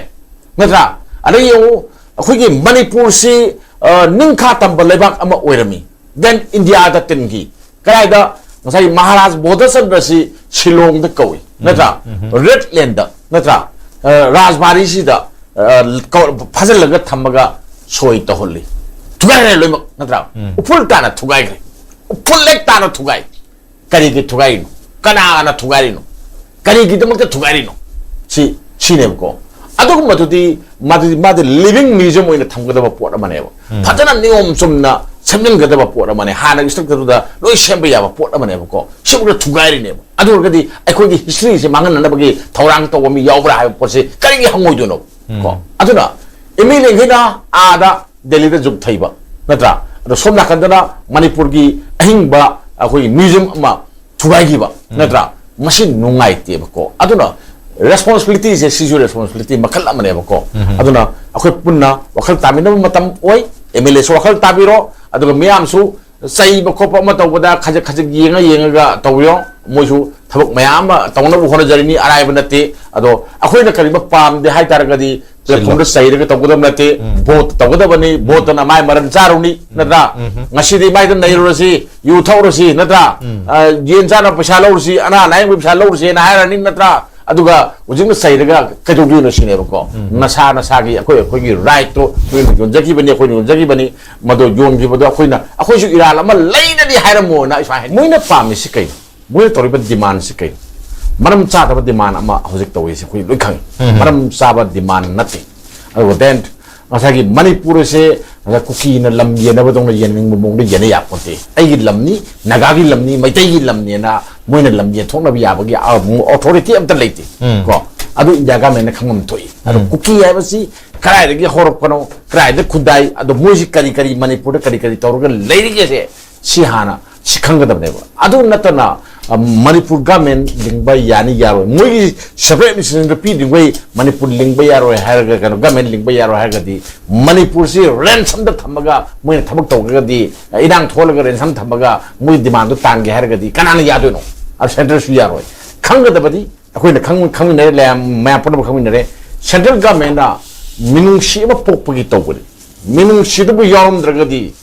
ꯅꯠꯇ꯭ꯔꯥ? ꯑꯗꯩ ꯌꯦꯡꯉꯨ, ꯑꯩꯈꯣꯏꯒꯤ ꯃꯅꯤꯄꯨꯔꯁꯤ, ꯑ, ꯅꯤꯡꯈꯥ ꯇꯝꯕ ꯂꯩꯕꯥꯛ ꯑꯃ ꯑꯣꯏꯔꯝꯃꯤ, then ꯏꯟꯗꯤꯌꯥꯗ ꯇꯤꯟꯈꯤ꯫ ꯀꯗꯥꯏꯗ? ꯉꯁꯥꯏ ꯃꯍꯥꯔꯥꯖ ꯕꯣꯙꯆꯟꯗ꯭ꯔꯁꯤ ꯁꯤꯂꯣꯡꯗ ꯀꯧꯏ, ꯅꯠꯇ꯭ꯔꯥ? Red Land ꯗ, ꯅꯠꯇ꯭ꯔꯥ? ꯑ, ꯔꯥꯖꯕꯥꯔꯤꯁꯤꯗ, ꯑ, ꯀꯧ-, ꯐꯥꯖꯤꯜꯂꯒ ꯊꯝꯃꯒ ꯁꯣꯏ ꯇꯧꯍꯜꯂꯤ꯫ ꯊꯨꯒꯥꯏꯈ꯭ꯔꯦ ꯂꯣꯏꯅꯃꯛ, ꯅꯠꯇ꯭ꯔꯥ? ꯎꯐꯨꯜ ꯇꯥꯅ ꯊꯨꯒꯥꯏꯈ꯭ꯔꯦ꯫ ꯎꯐꯨꯜ ꯍꯦꯛ ꯇꯥꯅ ꯊꯨꯒꯥꯏ꯫ ꯀꯔꯤꯒꯤ ꯊꯨꯒꯥꯏꯔꯤꯅꯣ? ꯀꯅꯥꯅ ꯊꯨꯒꯥꯏꯔꯤꯅꯣ? ꯀꯔꯤꯒꯤꯗꯃꯛꯇ ꯊꯨꯒꯥꯏꯔꯤꯅꯣ? ꯁꯤ, ꯁꯤꯅꯦꯕꯀꯣ꯫ ꯑꯗꯨꯒꯨꯝꯕꯗꯨꯗꯤ ꯃꯥꯗꯤ, ꯃꯥꯗꯤ living museum ꯑꯣꯏꯅ ꯊꯝꯒꯗꯕ ꯄꯣꯠ ꯑꯃꯅꯦꯕ꯫ ꯐꯖꯅ ꯅꯤꯌꯣꯝ ꯆꯨꯝꯅ ꯁꯦꯝꯖꯤꯟꯒꯗꯕ ꯄꯣꯠ ꯑꯃꯅꯦ, ꯍꯥꯟꯅꯒꯤ ꯏꯁꯇ꯭ꯔꯛꯆꯔꯗꯨꯗ ꯂꯣꯏ ꯁꯦꯝꯕ ꯌꯥꯕ ꯄꯣꯠ ꯑꯃꯅꯦꯕꯀꯣ꯫ ꯁꯤꯃꯛꯇ ꯊꯨꯒꯥꯏꯔꯤꯅꯦꯕ꯫ ꯑꯗꯨ ꯑꯣꯏꯔꯒꯗꯤ ꯑꯩꯈꯣꯏꯒꯤ ꯍꯤꯁꯇ꯭ꯔꯤꯁꯦ ꯃꯥꯡꯍꯟꯅꯅꯕꯒꯤ ꯊꯧꯔꯥꯡ ꯇꯧꯕ ꯃꯤ ꯌꯥꯎꯕ꯭ꯔꯥ ꯍꯥꯏꯕ ꯄꯣꯠꯁꯦ ꯀꯔꯤꯒꯤ ꯍꯪꯉꯣꯏꯗꯣꯏꯅꯣ? ꯀꯣ, ꯑꯗꯨꯅ ꯑꯦꯝ ꯑꯦꯜ ꯑꯦꯈꯩꯅ ꯑꯥꯗ ꯗꯦꯜꯂꯤꯗ ꯖꯨꯛ ꯊꯩꯕ, ꯅꯠꯇ꯭ꯔꯥ? ꯑꯗꯣ ꯁꯣꯝ ꯅꯥꯀꯟꯗꯅ ꯃꯅꯤꯄꯨꯔꯒꯤ ꯑꯍꯤꯡꯕ ꯑꯩꯈꯣꯏꯒꯤ ꯃ꯭ꯌꯨꯖꯤꯌꯝ ꯑꯃ ꯊꯨꯒꯥꯏꯈꯤꯕ, ꯅꯠꯇ꯭ꯔꯥ? ꯃꯁꯤ ꯅꯨꯡꯉꯥꯏꯇꯦꯕꯀꯣ꯫ ꯑꯗꯨꯅ ꯔꯦꯁꯄꯣꯟꯁꯤꯕꯤꯂꯤꯇꯤꯁꯦ, ꯁꯤꯁꯨ ꯔꯦꯁꯄꯣꯟꯁꯤꯕꯤꯂꯤꯇꯤ ꯃꯈꯜ ꯑꯃꯅꯦꯕꯀꯣ꯫ ꯑꯗꯨꯅ ꯑꯩꯈꯣꯏ ꯄꯨꯟꯅ ꯋꯥꯈꯜ ꯇꯥꯃꯤꯟꯅꯕ ꯃꯇꯝ ꯑꯣꯏ꯫ ꯑꯦꯝ ꯑꯦꯜ ꯑꯦꯁꯨ ꯋꯥꯈꯜ ꯇꯥꯕꯤꯔꯣ, ꯑꯗꯨꯒ ꯃꯤꯌꯥꯝꯁꯨ ꯆꯩꯕ ꯈꯣꯠꯄ ꯑꯃ ꯇꯧꯕꯗ ꯈꯖꯤꯛ ꯈꯖꯤꯛ ꯌꯦꯡꯉ ꯌꯦꯡꯉꯒ ꯇꯧꯕꯤꯔꯣ꯫ ꯃꯣꯏꯁꯨ ꯊꯕꯛ ꯃꯌꯥꯝ ꯑꯃ ꯇꯧꯅꯕ ꯍꯣꯠꯅꯖꯔꯤꯅꯤ, ꯑꯔꯥꯏꯕ ꯅꯠꯇꯦ꯫ ꯑꯗꯣ ꯑꯩꯈꯣꯏꯅ ꯀꯔꯤꯒꯨꯝꯕ ꯄꯥꯝꯗꯦ ꯍꯥꯏꯇꯥꯔꯒꯗꯤ ꯄ꯭ꯂꯦꯠꯐꯣꯝꯗ ꯆꯩꯔꯒ ꯇꯧꯒꯗꯕ ꯅꯠꯇꯦ꯫ ꯚꯣꯠ ꯇꯧꯒꯗꯕꯅꯤ, ꯚꯣꯠꯇꯅ ꯃꯥꯏ ꯃꯔꯟ ꯆꯥꯔꯨꯅꯤ, ꯅꯠꯇ꯭ꯔꯥ? ꯉꯁꯤꯗꯤ ꯃꯥꯏꯗ ꯅꯩꯔꯨꯔꯁꯤ, ꯌꯨ ꯊꯛꯎꯔꯁꯤ, ꯅꯠꯇ꯭ꯔꯥ? ꯑ, ꯌꯦꯟ ꯆꯥꯅꯕ ꯄꯩꯁꯥ ꯂꯧꯔꯨꯁꯤ, ꯑꯅꯥ ꯂꯥꯏꯌꯦꯡꯕꯒꯤ ꯄꯩꯁꯥ ꯂꯧꯔꯨꯁꯤꯅ ꯍꯥꯏꯔꯅꯤ, ꯅꯠꯇ꯭ꯔꯥ? ꯑꯗꯨꯒ ꯍꯧꯖꯤꯛꯅ ꯆꯩꯔꯒ ꯀꯩꯗꯧꯗꯣꯏꯅꯣ ꯁꯤꯅꯦꯕꯀꯣ꯫ ꯅꯁꯥ ꯅꯁꯥꯒꯤ ꯑꯩꯈꯣꯏ ꯑꯩꯈꯣꯏꯒꯤ ꯔꯥꯏꯠꯇꯣ ꯅꯣꯏꯅ ꯌꯣꯟꯖꯈꯤꯕꯅꯤ, ꯑꯩꯈꯣꯏꯅ ꯌꯣꯟꯖꯈꯤꯕꯅꯤ꯫ ꯃꯗꯣ ꯌꯣꯟꯈꯤꯕꯗꯣ ꯑꯩꯈꯣꯏꯅ, ꯑꯩꯈꯣꯏꯁꯨ ꯏꯔꯥꯜ ꯑꯃ ꯂꯩꯅꯗꯤ ꯍꯥꯏꯔꯝꯃꯣꯅ ꯑꯩ ꯁꯨꯃꯥꯏꯅ ꯍꯥꯏꯅꯤꯡꯉꯤ꯫ ꯃꯣꯏꯅ ꯄꯥꯝꯃꯤꯁꯤ ꯀꯩꯅꯣ? ꯃꯣꯏꯅ ꯇꯧꯔꯤꯕ ꯗꯤꯃꯥꯟꯁꯤ ꯀꯩꯅꯣ? ꯃꯔꯝ ꯆꯥꯗꯕ ꯗꯤꯃꯥꯟ ꯑꯃ ꯍꯧꯖꯤꯛ ꯇꯧꯔꯤꯁꯦ ꯑꯩꯈꯣꯏ ꯂꯣꯏ ꯈꯪꯉꯤ꯫ ꯃꯔꯝ ꯆꯥꯕ ꯗꯤꯃꯥꯟ ꯅꯠꯇꯦ꯫ ꯑꯗꯨꯒ then ꯉꯁꯥꯏꯒꯤ ꯃꯅꯤꯄꯨꯔ ꯑꯁꯦ ꯉꯁꯥꯏ ꯀꯨꯀꯤꯅ ꯂꯝ ꯌꯦꯟꯅꯕꯗꯧꯅ ꯌꯦꯟꯅꯤꯡꯕ ꯃꯑꯣꯡꯗ ꯌꯦꯟꯅ ꯌꯥꯄꯣꯟꯇꯦ꯫ ꯑꯩꯒꯤ ꯂꯝꯅꯤ, ꯅꯥꯒꯥꯒꯤ ꯂꯝꯅꯤ, ꯃꯩꯇꯩꯒꯤ ꯂꯝꯅꯦꯅ ꯃꯣꯏꯅ ꯂꯝ ꯌꯦꯟꯊꯣꯛꯅꯕ ꯌꯥꯕꯒꯤ ꯑꯣꯊꯣꯔꯤꯇꯤ ꯑꯝꯇ ꯂꯩꯇꯦ꯫ ꯀꯣ, ꯑꯗꯨ ꯏꯟꯗꯤꯌꯥ ꯒꯃꯦꯟꯅ ꯈꯪꯐꯝ ꯊꯣꯛꯏ꯫ ꯑꯗꯣ ꯀꯨꯀꯤ ꯍꯥꯏꯕꯁꯤ ꯀꯗꯥꯏꯗꯒꯤ ꯍꯧꯔꯛꯄꯅꯣ, ꯀꯗꯥꯏꯗ ꯈꯨꯟꯗꯥꯏ, ꯑꯗꯣ ꯃꯣꯏꯁꯤ ꯀꯔꯤ ꯀꯔꯤ ꯃꯅꯤꯄꯨꯔꯗ ꯀꯔꯤ ꯀꯔꯤ ꯇꯧꯔꯒ ꯂꯩꯔꯤꯒꯦꯁꯦ ꯁꯤ ꯍꯥꯟꯅ ꯁꯤ ꯈꯪꯒꯗꯕꯅꯦꯕ꯫ ꯑꯗꯨ ꯅꯠꯇꯅ, ꯑ, ꯃꯅꯤꯄꯨꯔ ꯒꯃꯦꯟ ꯂꯤꯡꯕ ꯌꯥꯅꯤ ꯌꯥꯔꯣꯏ, ꯃꯣꯏꯒꯤ ꯁꯦꯄꯔꯦꯠ ꯑꯦꯗꯃꯤꯅꯤꯁꯇ꯭ꯔꯦꯁꯟꯗ ꯄꯤꯗ꯭ꯔꯤꯉꯩ ꯃꯅꯤꯄꯨꯔ ꯂꯤꯡꯕ ꯌꯥꯔꯣꯏ ꯍꯥꯏꯔꯒ, ꯀꯩꯅꯣ, ꯒꯃꯦꯟ ꯂꯤꯡꯕ ꯌꯥꯔꯣꯏ ꯍꯥꯏꯔꯒꯗꯤ ꯃꯅꯤꯄꯨꯔꯁꯤ ꯔꯦꯟꯁꯝꯗ ꯊꯝꯃꯒ ꯃꯣꯏꯅ ꯊꯕꯛ ꯇꯧꯔꯒꯗꯤ, ꯏꯔꯥꯡ ꯊꯣꯛꯍꯜꯂꯒ ꯔꯦꯟꯁꯝ ꯊꯝꯃꯒ ꯃꯣꯏ ꯗꯤꯃꯥꯟꯗꯣ ꯇꯥꯟꯒꯦ ꯍꯥꯏꯔꯒꯗꯤ ꯀꯅꯥꯅ ꯌꯥꯗꯣꯏꯅꯣ? ꯑꯗꯨ ꯁꯦꯟꯇꯔꯁꯨ ꯌꯥꯔꯣꯏ꯫ ꯈꯪꯒꯗꯕꯗꯤ ꯑꯩꯈꯣꯏꯅ ꯈꯪ-, ꯈꯪꯃꯤꯟꯅꯔꯦ, ꯃꯌꯥꯝ, ꯃꯌꯥꯝ ꯄꯨꯝꯅꯃꯛ ꯈꯪꯃꯤꯟꯅꯔꯦ꯫ ꯁꯦꯟꯇ꯭ꯔꯦꯜ ꯒꯃꯦꯟꯅ ꯃꯤꯅꯨꯡꯁꯤ ꯑꯃ ꯄꯣꯛꯄꯒꯤ ꯇꯧꯕꯅꯤ꯫ ꯃꯤꯅꯨꯡꯁꯤꯗꯨꯕꯨ ꯌꯥꯎꯔꯝꯗ꯭ꯔꯒꯗꯤ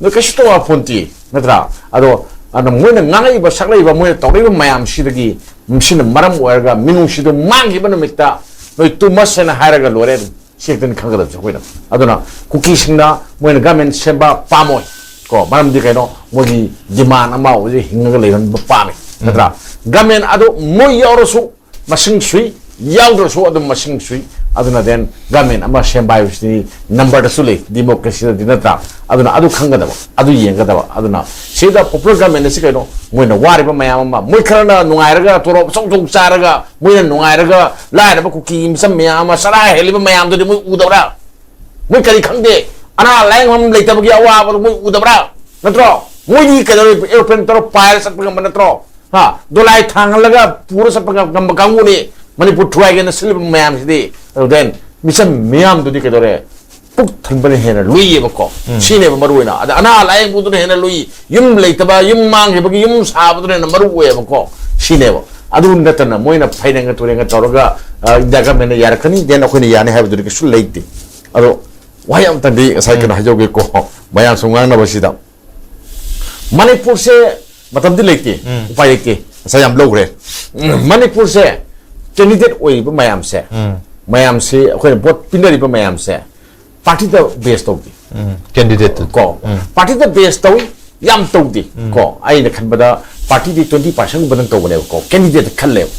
ꯅꯣꯏ ꯀꯩꯁꯨ ꯇꯧ ꯌꯥꯄꯣꯟꯇꯦ, ꯅꯠꯇ꯭ꯔꯥ? ꯑꯗꯣ, ꯑꯗꯣ ꯃꯣꯏꯅ ꯉꯥꯡꯉꯛꯏꯕ, ꯁꯛꯂꯛꯏꯕ, ꯃꯣꯏꯅ ꯇꯧꯔꯛꯏꯕ ꯃꯌꯥꯝꯁꯤꯗꯒꯤ, ꯃꯁꯤꯅ ꯃꯔꯝ ꯑꯣꯏꯔꯒ ꯃꯤꯅꯨꯡꯁꯤꯗꯨ ꯃꯥꯡꯈꯤꯕ ꯅꯨꯃꯤꯠꯇ ꯅꯣꯏ ꯇꯨ ꯃꯁ ꯍꯥꯏꯅ ꯍꯥꯏꯔꯒ ꯂꯣꯏꯔꯦ꯫ ꯁꯤ ꯈꯛꯇꯅꯤ ꯈꯪꯒꯗꯕꯁꯦ ꯑꯩꯈꯣꯏꯅ꯫ ꯑꯗꯨꯅ ꯀꯨꯀꯤꯁꯤꯡꯅ ꯃꯣꯏꯅ ꯒꯃꯦꯟ ꯁꯦꯝꯕ ꯄꯥꯝꯃꯣꯏ ꯀꯣ, ꯃꯔꯝꯗꯤ ꯀꯩꯅꯣ, ꯃꯣꯏꯒꯤ ꯗꯤꯃꯥꯟ ꯑꯃ ꯍꯧꯖꯤꯛ ꯍꯤꯡꯉꯒ ꯂꯩꯍꯟꯕ ꯄꯥꯝꯃꯤ, ꯅꯠꯇ꯭ꯔꯥ? ꯒꯃꯦꯟ ꯑꯗꯨ ꯃꯣꯏ ꯌꯥꯎꯔꯁꯨ ꯃꯁꯤꯡ ꯁꯨꯏ, ꯌꯥꯎꯗ꯭ꯔꯁꯨ ꯑꯗꯨꯝ ꯃꯁꯤꯡ ꯁꯨꯏ꯫ ꯑꯗꯨꯅ then government ꯑꯃ ꯁꯦꯝꯕ ꯍꯥꯏꯕꯁꯤꯗꯤ number ꯗꯁꯨ ꯂꯩ, democracy ꯗꯗꯤ, ꯅꯠꯇ꯭ꯔꯥ? ꯑꯗꯨꯅ ꯑꯗꯨ ꯈꯪꯒꯗꯕ, ꯑꯗꯨ ꯌꯦꯡꯒꯗꯕ꯫ ꯑꯗꯨꯅ ꯁꯤꯗ popular government ꯑꯁꯤ ꯀꯩꯅꯣ, ꯃꯣꯏꯅ ꯋꯥꯔꯤꯕ ꯃꯌꯥꯝ ꯑꯃ, ꯃꯣꯏ ꯈꯔꯅ ꯅꯨꯡꯉꯥꯏꯔꯒ ꯇꯣꯂꯣꯞ ꯑꯆꯧ ꯑꯆꯧ ꯆꯥꯔꯒ ꯃꯣꯏꯅ ꯅꯨꯡꯉꯥꯏꯔꯒ ꯂꯥꯏꯔꯕ ꯀꯨꯀꯤ ꯃꯤꯆꯝ ꯃꯌꯥꯝ ꯑꯃ ꯆꯔꯥ ꯍꯦꯜꯂꯤꯕ ꯃꯌꯥꯝꯗꯨꯗꯤ ꯃꯣꯏ ꯎꯗꯕ꯭ꯔꯥ? ꯃꯣꯏ ꯀꯔꯤ ꯈꯪꯗꯦ? ꯑꯅꯥ ꯂꯥꯏꯌꯦꯡꯐꯝ ꯂꯩꯇꯕꯒꯤ ꯑꯋꯥꯕꯗꯣ ꯃꯣꯏ ꯎꯗꯕ꯭ꯔꯥ? ꯅꯠꯇ꯭ꯔꯣ? ꯃꯣꯏꯗꯤ ꯀꯩꯗꯧꯔꯦ? Aeroplane ꯇꯧꯔ ꯄꯥꯏꯔ ꯆꯠꯄ ꯉꯝꯕ ꯅꯠꯇ꯭ꯔꯣ? ꯍꯥ? ꯗꯣꯂꯥꯏ ꯊꯥꯡꯍꯜꯂꯒ ꯄꯨꯔ ꯆꯠꯄ ꯉꯝꯕ ꯀꯥꯡꯕꯨꯅꯤ ꯃꯅꯤꯄꯨꯔ ꯊꯨꯒꯥꯏꯒꯦꯅ ꯁꯤꯜꯂꯤꯕ ꯃꯌꯥꯝꯁꯤꯗꯤ꯫ ꯑꯗꯨ then ꯃꯤꯆꯝ ꯃꯤꯌꯥꯝꯗꯨꯗꯤ ꯀꯩꯗꯧꯔꯦ? ꯄꯨꯛ ꯊꯟꯕꯅ ꯍꯦꯟꯅ ꯂꯨꯏꯌꯦꯕꯀꯣ꯫ ꯁꯤꯅꯦꯕ ꯃꯔꯨ ꯑꯣꯏꯅ꯫ ꯑꯗ ꯑꯅꯥ ꯂꯥꯏꯌꯦꯡ ꯄꯨꯗꯨꯅ ꯍꯦꯟꯅ ꯂꯨꯏ, ꯌꯨꯝ ꯂꯩꯇꯕ, ꯌꯨꯝ ꯃꯥꯡꯈꯤꯕꯒꯤ ꯌꯨꯝ ꯁꯥꯕꯗꯨꯅ ꯍꯦꯟꯅ ꯃꯔꯨ ꯑꯣꯏꯌꯦꯕꯀꯣ꯫ ꯁꯤꯅꯦꯕ꯫ ꯑꯗꯨ ꯅꯠꯇꯅ ꯃꯣꯏꯅ ꯐꯩꯔꯦꯡꯒ ꯇꯨꯔꯦꯡꯒ ꯇꯧꯔꯒ, ꯑ, ꯏꯟꯗꯤꯌꯥ government ꯅ ꯌꯥꯔꯛꯀꯅꯤ, then ꯑꯩꯈꯣꯏꯅ ꯌꯥꯅꯤ ꯍꯥꯏꯕꯗꯨꯗꯤ ꯀꯩꯁꯨ ꯂꯩꯇꯦ꯫ ꯑꯗꯣ ꯋꯥꯍꯩ ꯑꯃꯇꯪꯗꯤ ꯉꯁꯥꯏ ꯀꯩꯅꯣ ꯍꯥꯏꯖꯧꯒꯦꯀꯣ, ꯃꯌꯥꯝ ꯁꯨꯝ ꯉꯥꯡꯅꯕꯁꯤꯗ꯫ ꯃꯅꯤꯄꯨꯔꯁꯦ ꯃꯇꯝꯗꯤ ꯂꯩꯇꯦ, ꯎꯄꯥꯏ ꯂꯩꯇꯦ, ꯉꯁꯥꯏ ꯌꯥꯝ ꯂꯧꯈ꯭ꯔꯦ꯫ ꯎꯝ, ꯃꯅꯤꯄꯨꯔꯁꯦ candidate ꯑꯣꯏꯔꯤꯕ ꯃꯌꯥꯝꯁꯦ, ꯃꯌꯥꯝꯁꯤ ꯑꯩꯈꯣꯏꯅ vote ꯄꯤꯅꯔꯤꯕ ꯃꯌꯥꯝꯁꯦ party ꯗ base ꯇꯧꯗꯦ꯫ Candidate ꯇ꯫ ꯀꯣ, party ꯗ base ꯇꯧꯏ, ꯌꯥꯝ ꯇꯧꯗꯦ꯫ ꯀꯣ, ꯑꯩꯅ ꯈꯟꯕꯗ party ꯗꯤ twenty percent ꯒꯨꯝꯕꯗꯪ ꯇꯧꯕꯅꯦꯕꯀꯣ, candidate ꯈꯜꯂꯦꯕ꯫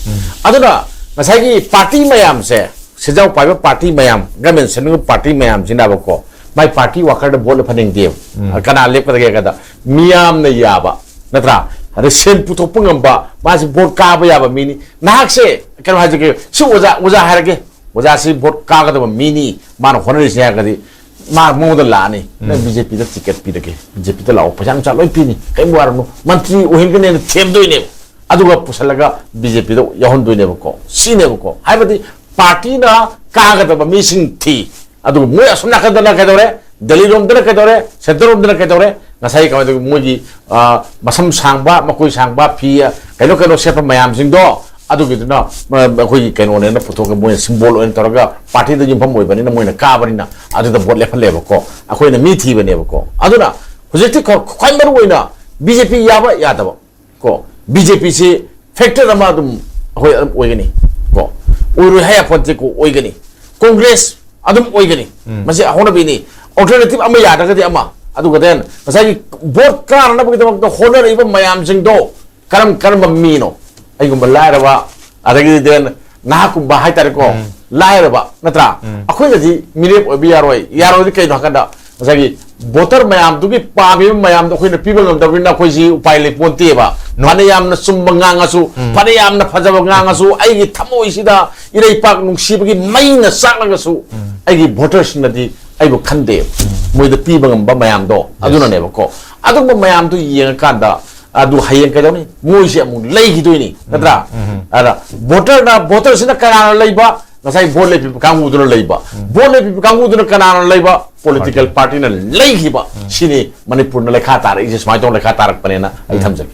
ꯑꯗꯨꯅ ꯉꯁꯥꯏꯒꯤ party ꯃꯌꯥꯝꯁꯦ, ꯁꯦꯟꯖꯥꯎ ꯄꯥꯏꯕ party ꯃꯌꯥꯝ, government ꯁꯦꯝꯃꯤꯕ party ꯃꯌꯥꯝꯁꯤꯅꯕꯀꯣ, ꯃꯥꯏ party worker ꯗ vote ꯂꯦꯞꯍꯟꯅꯤꯡꯗꯦꯕ꯫ ꯀꯅꯥ ꯂꯦꯞꯀꯗꯒꯦ ꯍꯥꯏꯕꯗ, ꯃꯤꯌꯥꯝꯅ ꯌꯥꯕ, ꯅꯠꯇ꯭ꯔꯥ? ꯑꯗꯩ ꯁꯦꯟ ꯄꯨꯊꯣꯛꯄ ꯉꯝꯕ, ꯃꯥꯁꯤ vote ꯀꯥꯕ ꯌꯥꯕ ꯃꯤꯅꯤ꯫ ꯅꯍꯥꯛꯁꯦ ꯀꯩꯅꯣ ꯍꯥꯏꯖꯒꯦ, ꯁꯤ ꯑꯣꯖꯥ, ꯑꯣꯖꯥ ꯍꯥꯏꯔꯒꯦ, ꯑꯣꯖꯥꯁꯤ vote ꯀꯥꯒꯗꯕ ꯃꯤꯅꯤ, ꯃꯥꯅ ꯍꯣꯠꯅꯔꯤꯁꯦ ꯍꯥꯏꯔꯒꯗꯤ ꯃꯥ ꯃꯉꯣꯟꯗ ꯂꯥꯛꯑꯅꯤ꯫ "ꯅꯪ BJP ꯗ ticket ꯄꯤꯔꯒꯦ, BJP ꯗ ꯂꯥꯛꯑꯣ, ꯄꯩꯁꯥ ꯅꯨꯡꯁꯥ ꯂꯣꯏ ꯄꯤꯅꯤ, ꯀꯩꯝ ꯋꯥꯔꯨꯅꯨ, ꯃꯟꯇ꯭ꯔꯤ ꯑꯣꯏꯍꯟꯒꯅꯦꯅ" ꯊꯦꯝꯗꯣꯏꯅꯦꯕ꯫ ꯑꯗꯨꯒ ꯄꯨꯁꯜꯂꯒ BJP ꯗ ꯌꯥꯎꯍꯟꯗꯣꯏꯅꯦꯕꯀꯣ꯫ ꯁꯤꯅꯦꯕꯀꯣ꯫ ꯍꯥꯏꯕꯗꯤ party ꯅ ꯀꯥꯒꯗꯕ ꯃꯤꯁꯤꯡ ꯊꯤ, ꯑꯗꯨꯒ ꯃꯣꯏ ꯑꯁꯣꯝ ꯅꯥꯀꯟꯗꯅ ꯀꯩꯗꯧꯔꯦ? ꯗꯦꯜꯂꯤ ꯔꯣꯝꯗꯅ ꯀꯩꯗꯧꯔꯦ? Centre ꯔꯣꯝꯗꯅ ꯀꯩꯗꯧꯔꯦ? ꯉꯁꯥꯏ ꯀꯃꯥꯏꯅ ꯇꯧꯒꯦ? ꯃꯣꯏꯒꯤ, ꯑ, ꯃꯁꯝ ꯁꯥꯡꯕ, ꯃꯀꯣꯏ ꯁꯥꯡꯕ, ꯐꯤ, ꯑ, ꯀꯩꯅꯣ ꯀꯩꯅꯣ ꯁꯦꯠꯄ ꯃꯌꯥꯝꯁꯤꯡꯗꯣ, ꯑꯗꯨꯒꯤꯗꯨꯅ, ꯑ, ꯑꯩꯈꯣꯏꯒꯤ ꯀꯩꯅꯣꯅꯦꯅ ꯄꯨꯊꯣꯛꯑꯒ, ꯃꯣꯏꯅ symbol ꯑꯣꯏꯅ ꯇꯧꯔꯒ, party ꯗ ꯌꯨꯝꯐꯝ ꯑꯣꯏꯕꯅꯤꯅ, ꯃꯣꯏꯅ ꯀꯥꯕꯅꯤꯅ ꯑꯗꯨꯗ vote ꯂꯦꯞꯍꯜꯂꯦꯕꯀꯣ꯫ ꯑꯩꯈꯣꯏꯅ ꯃꯤ ꯊꯤꯕꯅꯦꯕꯀꯣ꯫ ꯑꯗꯨꯅ ꯍꯧꯖꯤꯛꯇꯤ ꯈ-, ꯈ꯭ꯋꯥꯏ ꯃꯔꯨ ꯑꯣꯏꯅ BJP ꯌꯥꯕ ꯌꯥꯗꯕ ꯀꯣ, BJP ꯁꯤ factor ꯑꯃ ꯑꯗꯨꯝ ꯑꯩꯈꯣꯏ ꯑꯗꯨꯝ ꯑꯣꯏꯒꯅꯤ ꯀꯣ, ꯑꯣꯏꯔꯣꯏ ꯍꯥꯏ ꯌꯥꯄꯣꯟꯇꯦ ꯀꯣ, ꯑꯣꯏꯒꯅꯤ꯫ Congress ꯑꯗꯨꯝ ꯑꯣꯏꯒꯅꯤ꯫ ꯃꯁꯤ ꯍꯧꯅꯕꯤꯅꯤ꯫ Alternative ꯑꯃ ꯌꯥꯗ꯭ꯔꯒꯗꯤ ꯑꯃ, ꯑꯗꯨꯒ then ꯉꯁꯥꯏꯒꯤ vote ꯀꯥꯅꯅꯕꯒꯤꯗꯃꯛꯇ ꯍꯣꯠꯅꯔꯛꯏꯕ ꯃꯌꯥꯝꯁꯤꯡꯗꯣ ꯀꯔꯝ ꯀꯔꯝꯕ ꯃꯤꯅꯣ? ꯑꯩꯒꯨꯝꯕ ꯂꯥꯏꯔꯕ, ꯑꯗꯒꯤꯗꯤ then ꯅꯍꯥꯛꯀꯨꯝꯕ ꯍꯥꯏꯇꯥꯔꯦꯀꯣ, ꯂꯥꯏꯔꯕ ꯅꯠꯇ꯭ꯔꯥ? ꯑꯩꯈꯣꯏꯅꯗꯤ ꯃꯤꯔꯦꯞ ꯑꯣꯏꯕ ꯌꯥꯔꯣꯏ꯫ ꯌꯥꯔꯣꯏꯗꯤ ꯀꯩꯅꯣ ꯍꯥꯏꯀꯥꯟꯗ, ꯉꯁꯥꯏꯒꯤ ꯚꯣꯇꯔ ꯃꯌꯥꯝꯗꯨꯒꯤ ꯄꯥꯝꯃꯤꯕ ꯃꯌꯥꯝꯗꯣ ꯑꯩꯈꯣꯏꯅ ꯄꯤꯕ ꯉꯝꯗꯕꯅꯤꯅ ꯑꯩꯈꯣꯏꯁꯤ ꯎꯄꯥꯏ ꯂꯩꯄꯣꯟꯇꯦꯕ꯫ ꯐꯅ ꯌꯥꯝꯅ ꯆꯨꯝꯕ ꯉꯥꯡꯉꯁꯨ, ꯐꯅ ꯌꯥꯝꯅ ꯐꯖꯕ ꯉꯥꯡꯉꯁꯨ, ꯑꯩꯒꯤ ꯊꯃꯣꯏꯁꯤꯗ ꯏꯔꯩꯄꯥꯛ ꯅꯨꯡꯁꯤꯕꯒꯤ ꯃꯩꯅ ꯆꯥꯛꯂꯒꯁꯨ, ꯑꯩꯒꯤ ꯚꯣꯇꯔꯁꯤꯡꯅꯗꯤ ꯑꯩꯕꯨ ꯈꯟꯗꯦꯕ꯫ ꯃꯣꯏꯗ ꯄꯤꯕ ꯉꯝꯕ ꯃꯌꯥꯝꯗꯣ ꯑꯗꯨꯅꯅꯦꯕꯀꯣ꯫ ꯑꯗꯨꯒꯨꯝꯕ ꯃꯌꯥꯝꯗꯣ ꯌꯦꯡꯉꯀꯥꯟꯗ, ꯑꯗꯨ ꯍꯌꯦꯡ ꯀꯩꯗꯧꯅꯤ? ꯃꯣꯏꯁꯦ ꯑꯃꯨꯛ ꯂꯩꯈꯤꯗꯣꯏꯅꯤ, ꯅꯠꯇ꯭ꯔꯥ? ꯑꯗ ꯚꯣꯇꯔꯅ, ꯚꯣꯇꯔꯁꯤꯅ ꯀꯅꯥꯅ ꯂꯩꯕ? ꯉꯁꯥꯏ ꯚꯣꯠ ꯂꯦꯞꯄꯤꯕ ꯀꯥꯡꯕꯨꯗꯨꯅ ꯂꯩꯕ꯫ ꯚꯣꯠ ꯂꯦꯞꯄꯤꯕ ꯀꯥꯡꯕꯨꯗꯨꯅ ꯀꯅꯥꯅ ꯂꯩꯕ? ꯄꯣꯂꯤꯇꯤꯀꯦꯜ ꯄꯥꯔꯇꯤꯅ ꯂꯩꯈꯤꯕ꯫ ꯁꯤꯅꯤ ꯃꯅꯤꯄꯨꯔꯅ ꯂꯩꯈꯥ ꯇꯥꯔꯛꯏꯁꯦ, ꯁꯨꯃꯥꯏꯅ ꯇꯧꯅ ꯂꯩꯈꯥ ꯇꯥꯔꯛꯄꯅꯦꯅ ꯑꯩ ꯊꯝꯖꯒꯦ꯫